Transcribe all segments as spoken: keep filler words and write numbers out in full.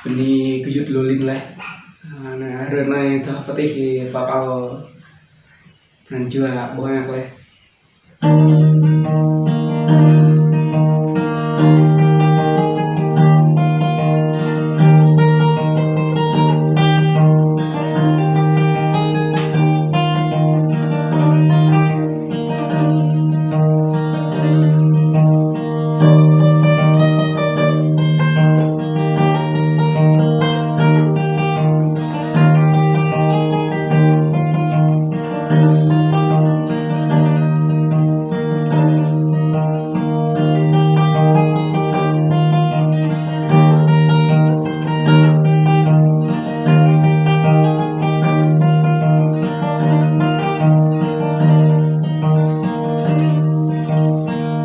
Bơni gơyut lu lin laih. Anai, hrơi anai tơpă tih pơpă anăn jua ƀơ̆ng laih.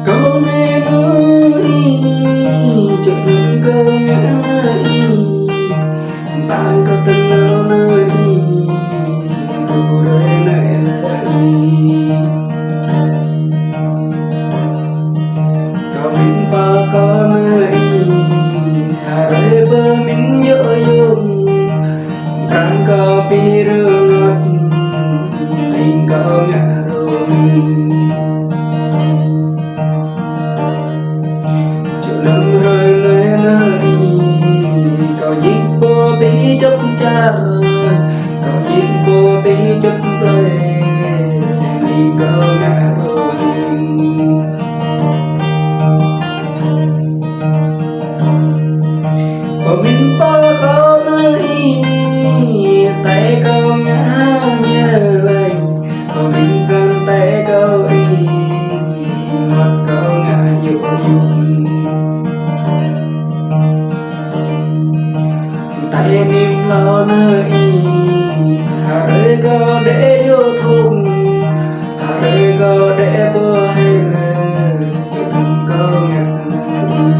Kâo mơ̆ nao ih, čơđơ̆ng kâo ngă ih, pơ̆ng kâo tơnao nao ih, kâo ƀu rai nao ih. Kâo mĭn pơkŏn nao ih, hrơi pơmĭn djơ̆ yôm, pran kâo ƀu rơngot, ƀing kâo ngă rơmĭn. Čơđơ̆ng hrơi anai nao ih, kâo djik pô ƀu djŏp čar, kâo djik pô ƀu djŏp plơi, ƀing kâo ngă rơmĭn. Pơmĭn pơkŏn nao ih, tai kâo ngă ña laih, pơmĭn pran tai kâo ih, mơ̆t kâo ngă yŭ yŭ. Tai mĭn hlâo nao ih, hrơi kâo đĕ yua thŭn, hrơi kâo đĕ ƀu hơr, čơđơ̆ng kâo ngă nao ih.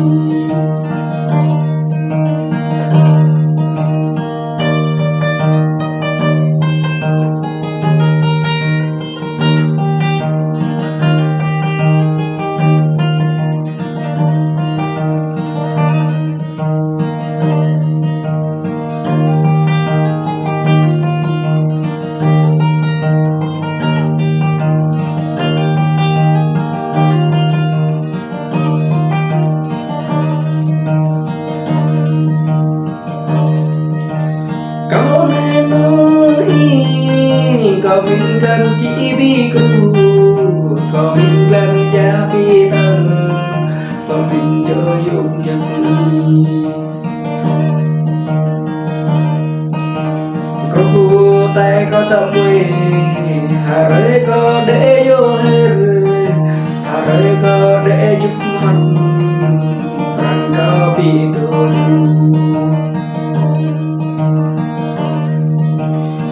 Kâo mĭn nao ih, kâo mĭn glan či ƀu kru, kâo mĭn glan djă ƀu tơ̆ng, kâo mĭn djơ̆ yôm jăk ih. Kru tai kâo tơmui, hrơi kâo đĕ yua hơr, hrơi kâo đĕ djŭp mơ̆n, pran kâo ƀu tŭ lu.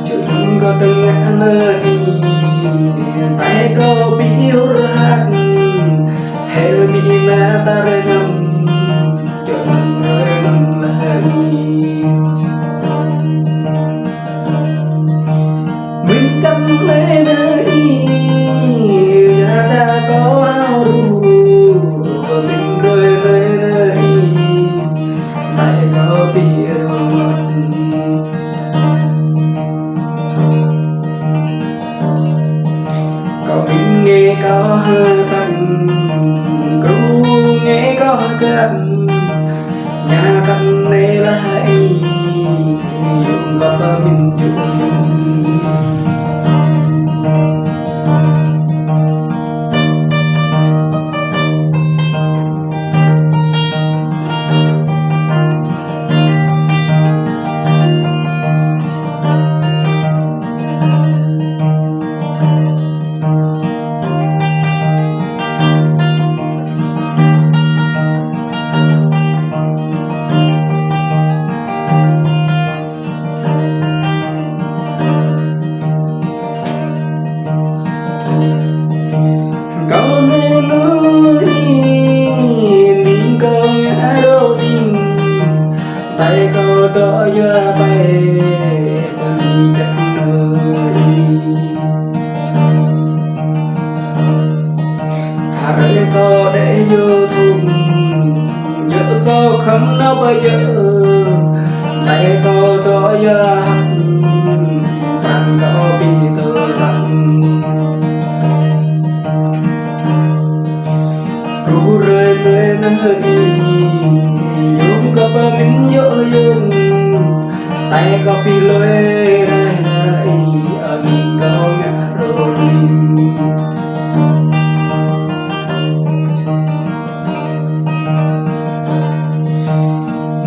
Čơđơ̆ng kâo tơngă nao ih, tai kâo ƀu hur hăt, hel ƀu nao tar ngăm, čơđơ̆ng hrơi anŭn laih ih. Mĭn kăn laih nao ih, yua dah kâo hao ruh, pơmĭn hrơi anai nao ih, tai kâo ƀu rơngot. Kâo mĭn ngă kâo hơtăn, kru ngă kâo hơgăn, ña kăn nao laih ih, yôm pơmĭn djơ̆ yôm. Kâo mĭn nao ih, ƀing kâo ngă rơmĭn, tai kâo dŏ yua ƀai, pơmĭn jăk nao ih. Hrơi kâo đĕ yua thŭn, djơ̆ kâo khŏm nao pơ djơ̆, Tơl kâo pĭ lui rai lăi, anih kâo ngă rơri.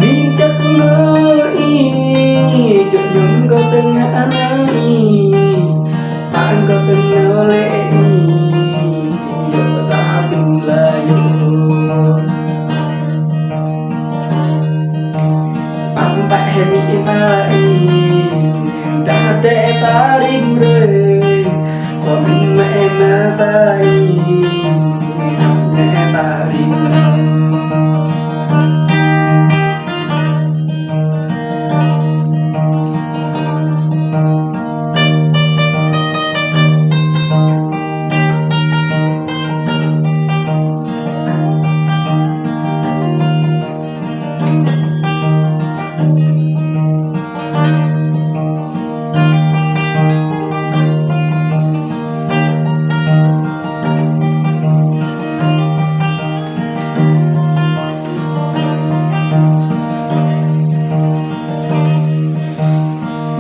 Ning čăk nao ih, čŏk ñum kâo tơngan ih, pă kâo tơngan lĕ ih, yua ta ƀing laih yua. Pă pă hĭ ih ta ih, đah đeh ta rĭm hrơi, kâo ƀing mă ih mă ta ih, mă ih ta rĭm hrơi.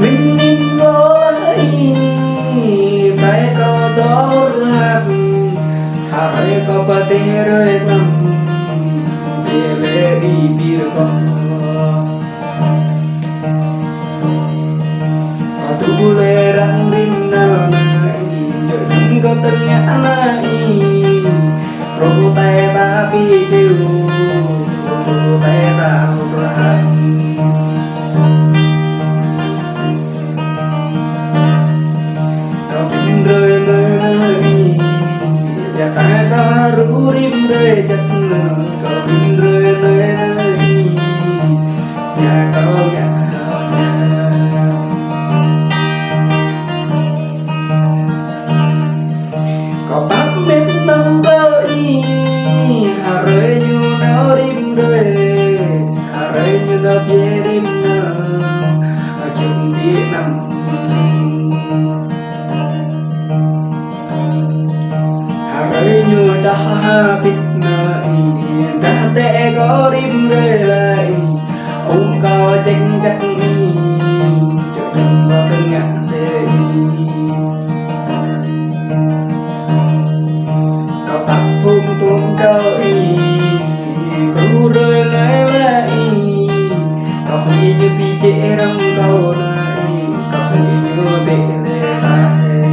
Mĭn mĭn kâo lăi, tơl kâo dŏ rơhan, hrơi kâo pơdeh hrơi năm, bê lĕ bibir kâo. Kâo tŭ lĕ răng rĭm nao nao ih, čŏk ñum kâo tơngan ih, rŏ tơl ta pĭ čiu, rŏ tơl ta hơ̆k rơhan. Kâo ƀing hrơi nao nao ih, yua ta kâo rŭ rĭm hrơi čăk nao, kâo ƀing hrơi nao nao ih, yua kâo ngă ngă. Kâo pap met nao kơ ih, hrơi ñu nao rĭm hrơi, hrơi ñu nao biă rĭm nao, čum biă năm. Hrơi ñu đah hơbĭt nao ih, đah đeh kâo rĭm hrơi lăi, ung kâo čeng čăk ih, čŏk ñum kâo tơngan lĕ ih. Kâo pap phung tuang kâo ih, kâo hrơi lĕ lăi ih, kâo ƀing ñu pĭ čĕ răng kâo nao ih, kâo ƀing ñu bê lĕ ta ih.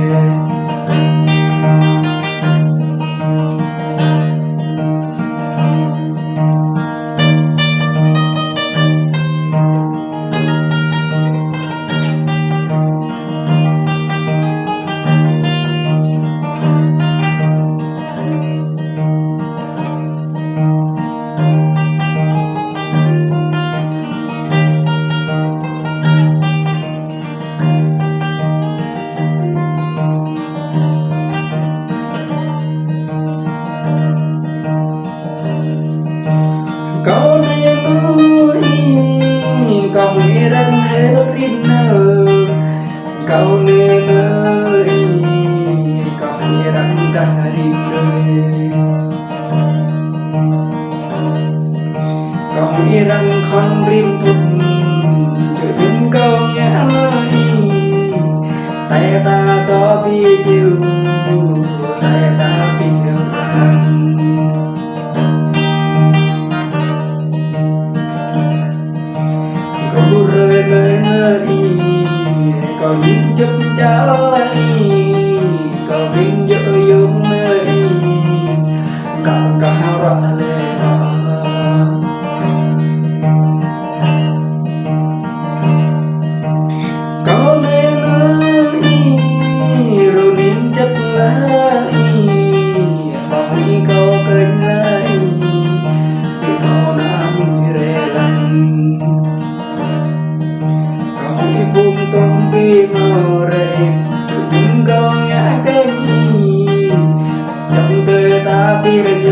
Kâo nao nao ih, kâo ƀing răng hơ̆k rĭm nao, kâo nao nao ih, kâo ƀing răng đah rĭm hrơi. Kâo ƀing răng khŏm rĭm thŭn, čŏk ñum kâo ngă nao ih, tơl ta dŏ pĭ čiu, tơl ta pĭ răng. Kâo hrơi nao nao ih, kâo jing čŭp čar lăi ih, kâo ƀing djơ̆ yôm nao ih, kâo kah ră lĕ ră. Kâo nao nao ih, rơning čăk lăi ih, ƀơi kâo kơnh lăi ih, ƀing kâo nao mĭn rai lăng. Kâo ƀing phung tuang pĭ mâo rai, čŏk ñum kâo ngă kơnh ih, čŏng tơl ta pĭ răng